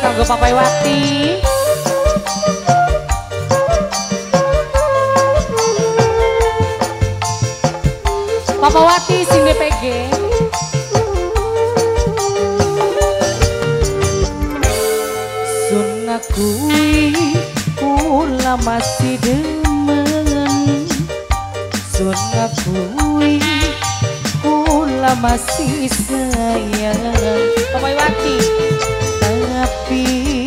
Kanggo Papai Wati. Papa Wati sing DPG. Sun ngakui kula masih demen, sun ngakui kula masih sayang. Papai Wati. Tapi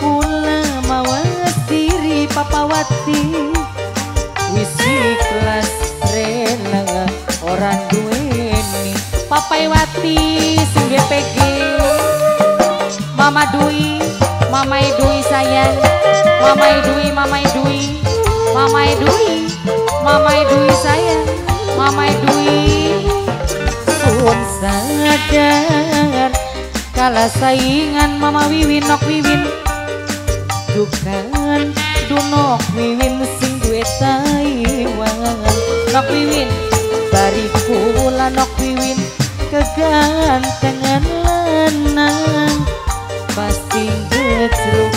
kula mawas diri Papa Wati, wis ikhlas rela ora duweni. Papai Wati sing DPG. Mama Dwi, Mama Dwi sayang, Mama Dwi, Mama Dwi, Mama Dwi, Mama Dwi sayang, Mama Dwi. Sun sadar kalah saingan Mama Wiwin nok Wiwin, dukan dunok Wiwin sing duwe Taiwan. Nok Wiwin bari kula nok Wiwin kegantengan lanang, pasti gejruk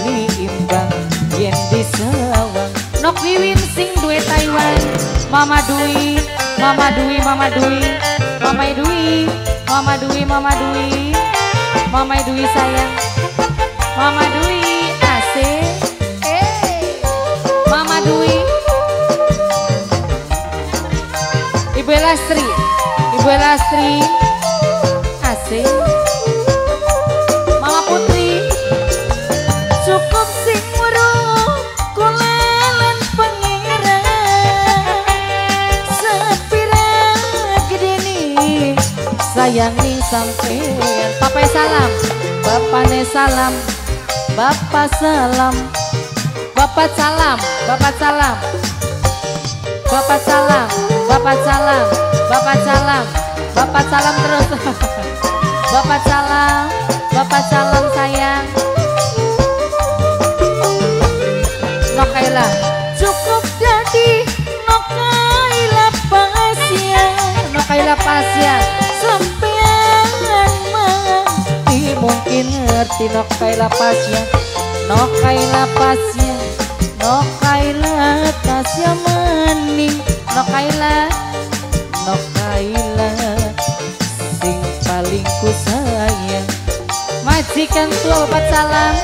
beli imbang yen disawang. Nok Wiwin sing duwe Taiwan. Mama Dwi, Mama Dwi, Mama Dwi, Mama Dwi, Mama Dwi, Mama Dwi, Mama Dwi sayang, Mama Dwi AC, Mama Dwi. Ibu Elastri, Ibu Elastri AC, Mama Putri. Cukup sing weruh kula lan pangeran, sepira gedene sayangi sampean. Papai salam, bapane salam, bapak salam, bapak salam, bapak salam, bapak salam, bapak salam, bapak salam, bapak salam terus. Bapak salam, bapak salam sayang. Nokaila cukup jadi Nokaila pasya, Nokaila pasya sampean mati mungkin ngerti. Nokaila pasya, Nokaila pasya, Nokaila tasya maning. Nokaila, Nokaila sing paling ku sayang. Majikan tua bapak salam.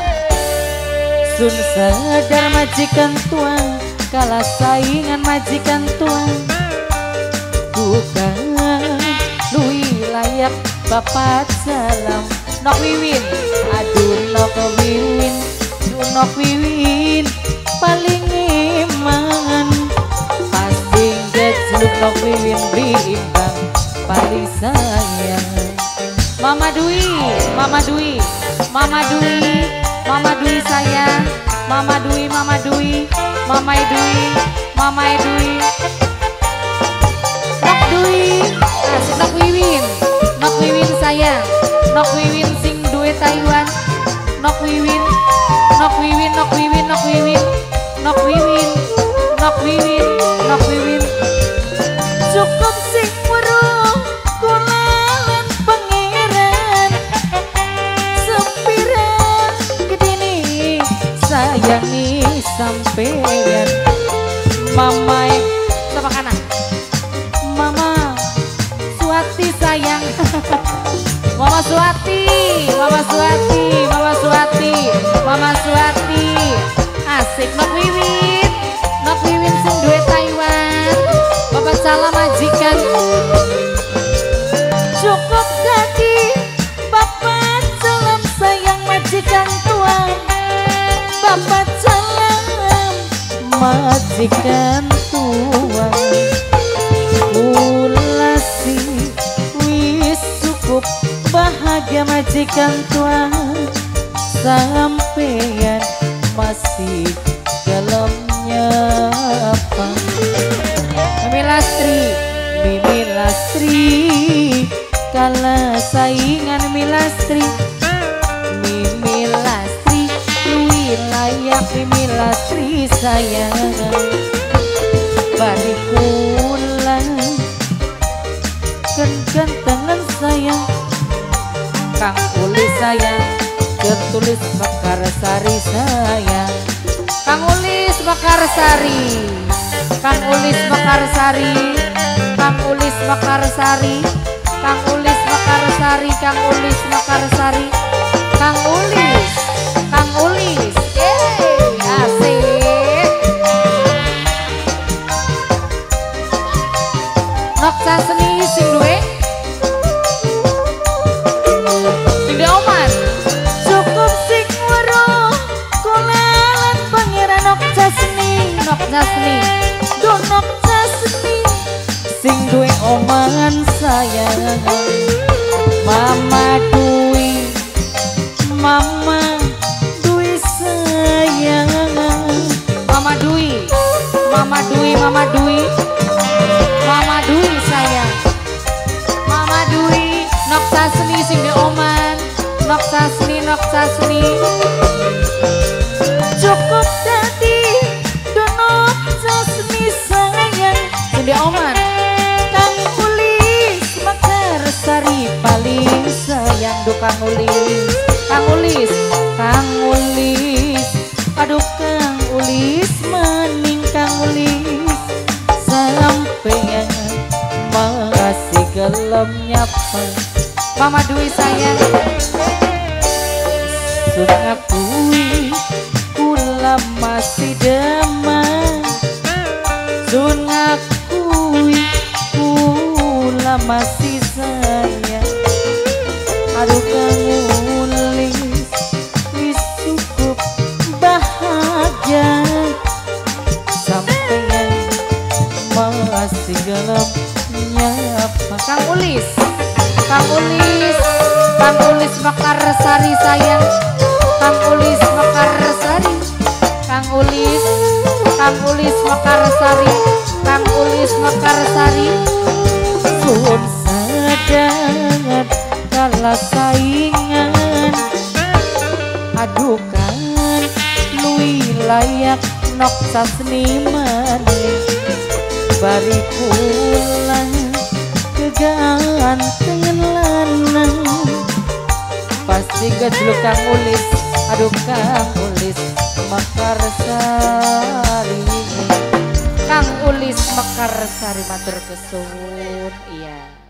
Sun sadar majikan tua kalah saingan majikan tua, bukan lui layak bapak salam. Nok Wiwin, aduh Nok Wiwin, duh Nok Wiwin paling iman, pasti gejluk Nok Wiwin berimbang paling sayang. Mama Dwi, Mama Dwi, Mama Dwi, Mama Dwi sayang, Mama Dwi, Mama Dwi, Mama Dwi, Mama Dwi. Nok Dwi, asik Nok Wiwin, Nok Wiwin sayang, Nok Wiwin sing duwe Taiwan. Nok Wiwin, Nok Wiwin, Nok Wiwin, Nok Wiwin, Nok Wiwin, Nok Wiwin, Nok Wiwin. Cukup sing weruh kula lan pangeran, sepira gedene sayangi sampean. Mama sama kanan, Mama Suwati sayang. Mama Suwati, Mama Suwati, Mama Suwati, Mama Suwati. Asik Nok Wiwin, Nok Wiwin sing duwe Taiwan. Bapak salam majikan. Cukup dadi bapak salam sayang majikan tua, bapak salam majikan tua. Kula sih wis cukup bahagia majikan tua, sampean masih dalamnya apa. Mimi Lastri, Mimi Lastri kalah saingan Mimi Lastri, Mimi Lastri luwih layak Mimi Lastri sayang. Bari kula kegantengan sayang, Kang Uli sayang, tertulis Mekarsari sayang. Kang Ulis Mekarsari, Kang Ulis Mekarsari, Kang Ulis Mekarsari, Kang Ulis Mekarsari, Kang Ulis Mekarsari, Kang Ulis, Kang Ulis, yeay, asik. Nok Sasni sing duwe, sing duwe oman. Cukup sing weruh kula lan pangeran Nok Sasni, Nok Sasni, duh Nok Sasni, sing duwe oman sayang. Mama Dwi, Mama Dwi sayang. Mama Dwi, Mama Dwi, Mama Dwi, Mama Dwi sayang. Mama Dwi, Nok Sasni sing duwe oman. Nok Sasni, Nok Sasni. Cukup dadi duh Nok Sasni sayang, sing duwe oman. Kang Ulis Mekarsari paling sayang. Duh Kang Ulis, Kang Ulis, Kang Ulis, aduh Kang Ulis maning Kang Ulis, sampeyan masih gelem nyapa. Mama Dwi sayang. Sun ngakui kula masih demen, sun ngakui kula masih sayang. Aduh Kang Ulis wis cukup bahagia, sampeyan masih gelem nyapa. Kang Ulis, Kang Ulis, Kang Ulis Mekarsari sayang. Kang Ulis Mekarsari, Kang Ulis, Kang Ulis Mekarsari, Kang Ulis Mekarsari. Sun sadar kalah saingan, aduh kan luwih layak Nok Sasni maning. Bari kula kegantengan lanang, pasti gejluk Kang Ulis, aduh Kang Ulis Mekarsari. Kang Ulis Mekarsari matur kesuwun. Iya.